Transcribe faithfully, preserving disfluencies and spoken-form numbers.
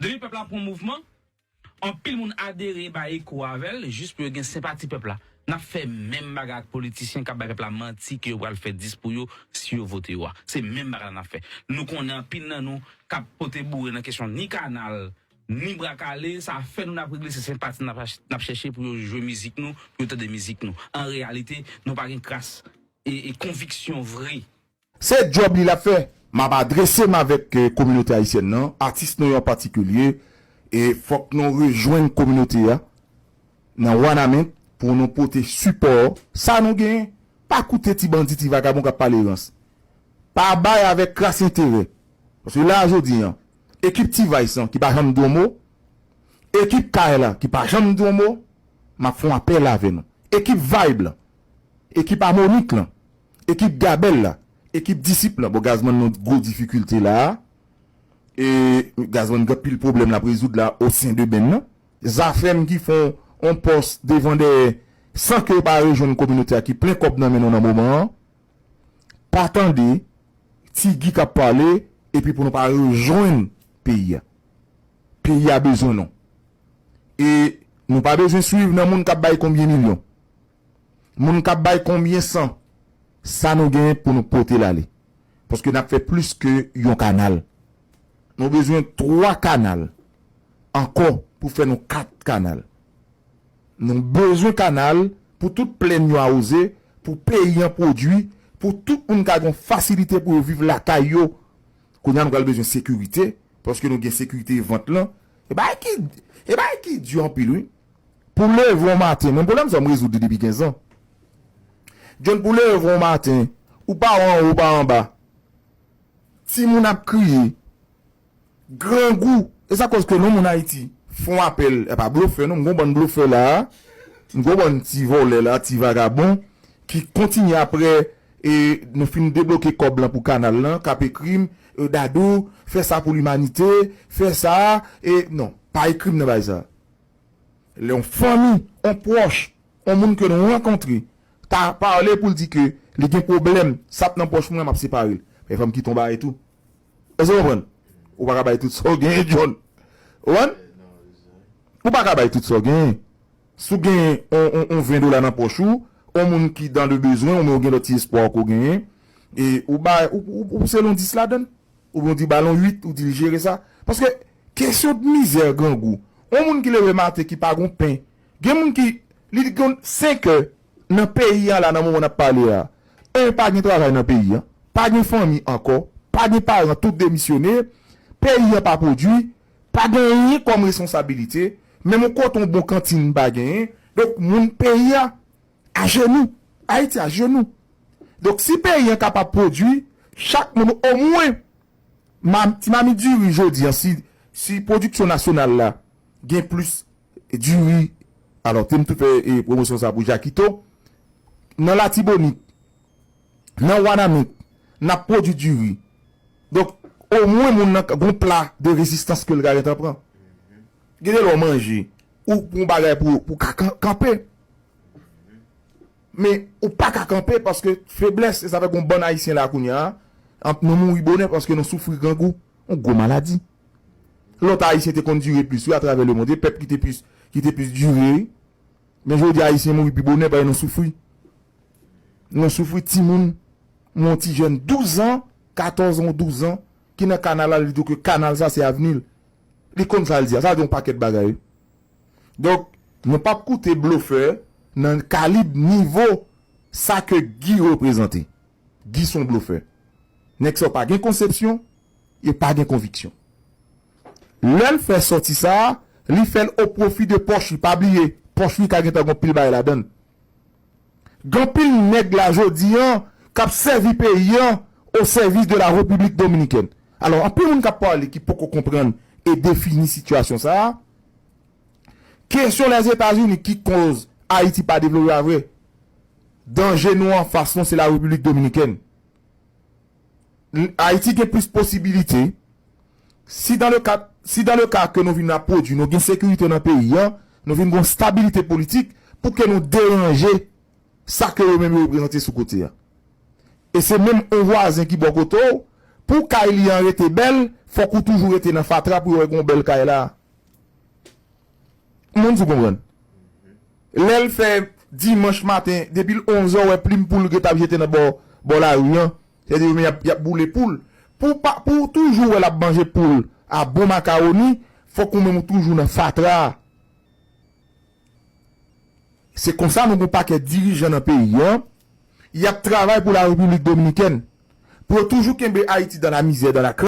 Depi pèp la pran mouvman, anpil moun adere, bay eko avè l, jis pou yo gen senpati pèp la. N ap fè menm bagay ak politisyen k ap bay pèp la manti ke yo pral fè dis pou yo si yo vote yo a. Se menm bagay la n ap fè. Nou konnen anpil nan nou k ap pote boure nan kesyon ni kanal, ni bra kale, sa fè nou n ap regle, se senpati n ap, n ap chèche pou yo jwe mizik nou, pou yo tande mizik nou. An reyalite, nou pa gen kras e, e konviksyon vre. Se djòb li l ap fè. M ap adrese m avèk eh, kominote ayisyèn nan, atis nou yo an patikilye, e fòk nou rejwenn kominote a nan Wanament pou nou pote sipò sa nou genyen. Pa koute ti bandi, ti vagabon k ap pale rans. Pa bay avèk kras enterè. Paske la, jodi an, ekip T-Vice lan ki pa janm di yon mo, ekip Kay la ki pa janm di yon mo, m ap fè yon apèl avè nou. Ekip Vibe lan, ekip Amonik lan, ekip Gabèl la, ekip Disip lan. Bon, Gazman nan gwo difikilte la a. E Gazman gen anpil pwoblèm l ap rezoud la o sen de benn nan. Zafèm ki fè yon pòs devan dèyè san ke yo pa rejwenn kominote a ki plen kòb nan men nou nan moman an. Pa tande Ti Gi k ap pale epi pou nou pa rejwenn peyi a. Peyi a bezwen nou. E nou pa bezwen swiv nan moun k ap bay konbyen milyon. Moun k ap bay konbyen san, sa nou genyen pou nou pote l ale. Paske n ap fè plis ke yon kanal. Nou bezwen twa kanal ankò pou fè nou kat kanal. Nou bezwen kanal pou tout plèn yo awoze, pou peyi an pwodui, pou tout moun ka gen fasilite pou yo viv lakay yo. Kounye a nou pral bezwen sekirite, paske nou gen sekirite vant lan. E bagay ki, e bagay ki di anpil, wi. Pou leve yon maten, men pwoblèm sa m rezoud li depi kenz an. John, pou leve yon maten, ou pa anwo, ou pa anba. Timoun ap kriye. Grangou. E sa koz ke nou moun Ayiti fè yon apèl, e pa blofè non, m gon bann blofè la a, m gon bann ti vòlè la, ti vagabon, ki kontinye apre e nou fin debloke kòb lan pou kanal lan, k ap ekri m, e, Dadou, fè sa pou limanite, fè sa, e non, pa ekri m nan bagay sa. Lè yon fanmi, yon pwòch, yon moun ke nou rankontre, ta pale pou l di ke li gen pwoblèm, sa p nan pòch mwen, m ap separe l. Men fò m kite yon bagay tou. Èske w konprann? Ou pa ka bay tout sa w genyen, John. Ou konprann? Ou pa ka bay tout sa w genyen. Si w genyen on, on, on ven dola nan pòch ou, on moun ki dan le bezwen, ou men ou gen lòt ti espwa ke w genyen, e ou bay, ou, ou, ou selon dis ladan l. Oubyen w di ba l yon uit, ou di l jere sa. Paske kesyon de mizè, grangou, yon moun ki leve maten ki pa gon pen, gen moun ki, li di gon senk è nan peyi an la, nan moman n ap pale a, en, pa gen travay nan peyi an, pa gen fanmi ankò, pa gen paran, tout demisyone, peyi an pa pwodui, pa gen anyen kòm responsabilite, menm yon kote yon bon kantin pa genyen. Donk, moun peyi a ajenou. Ayiti ajenou. Donk, si peyi an kapab pwodui, chak moun omwen, ma, ti mamit diri jodi an, si, si pwodiksyon nasyonal la gen plis diri, alò, te m tou fè e, pwomosyon sa pou Jakito, nan Latibonit, nan Wanament, n ap pwodui diri. Donk, omwen moun nan gon pla de rezistans ke l ka gentan pran. Gen de lè w manje, ou pran yon bagay pou, pou ka kan- kanpe. Men, ou pa ka kanpe paske feblès, e sa fè gon bann Ayisyen la kounye a, an- nou mouri bonè paske nou soufri grangou, yon gwo maladi. Lòt Ayisyen te konn dire plis, wi, atravè lemonn, e pèp ki te plis, ki te plis dire, wi. Men jodi a Ayisyen mouri pi bonè paske nou soufri. Nou soufri timoun, yon ti jèn douz an, katòz an ou douz an, ki nan kanal la, li di w ke kanal sa se avni l. Li konn sa l di a, sa di yon pakèt bagay, wi. Donk, nou p ap koute blofè nan kalib nivo sa ke Guy reprezante. Guy se yon blofè. Nèg sa yo pa gen konsepsyon, yo pa gen konviksyon. Lè l fè sòti sa a, li fè l o pwofi de pòch li. Pa bliye, pòch li ka gentan gon pil bagay ladan l. Gen anpil nèg la jodi an k ap sèvi peyi an o sèvis de la Repiblik Dominikèn. Alò, anpil moun k ap pale ki poko konprann e defini sitiyasyon sa a. Kesyon Lèzetazini ki koz Ayiti pa devlope pa vre. Danje nou anfas nou se la Repiblik Dominikèn. Ayiti gen plis posibilite, si dans le cas, si dans le cas ke nou vin ap pwodui, nou gen sekirite nan peyi an, nou vin gen stabilite politik, pou ke nou deranje sa ke yo menm yo reprezante sou kote a. E se menm yon vwazen ki bò kote w, Pou kay li an rete bèl, fòk ou toujou rete nan fatra pou yo wè gen yon bèl kay la. Moun sou konprann. Lè l fè dimanch maten, depi l onz è, w wè plim poul gentan ap jete nan bò, bò lari an. Sètadi yo menm y ap, y ap boule poul. Pou pa, pou w toujou wè l ap manje poul a bon makawoni, fòk ou menm ou toujou nan fatra a. Se konsa nou gen yon pakèt dirijan nan peyi an, y ap travay pou la Repiblik Dominikèn. Pou yo toujou kenbe Ayiti dans la misère, dans la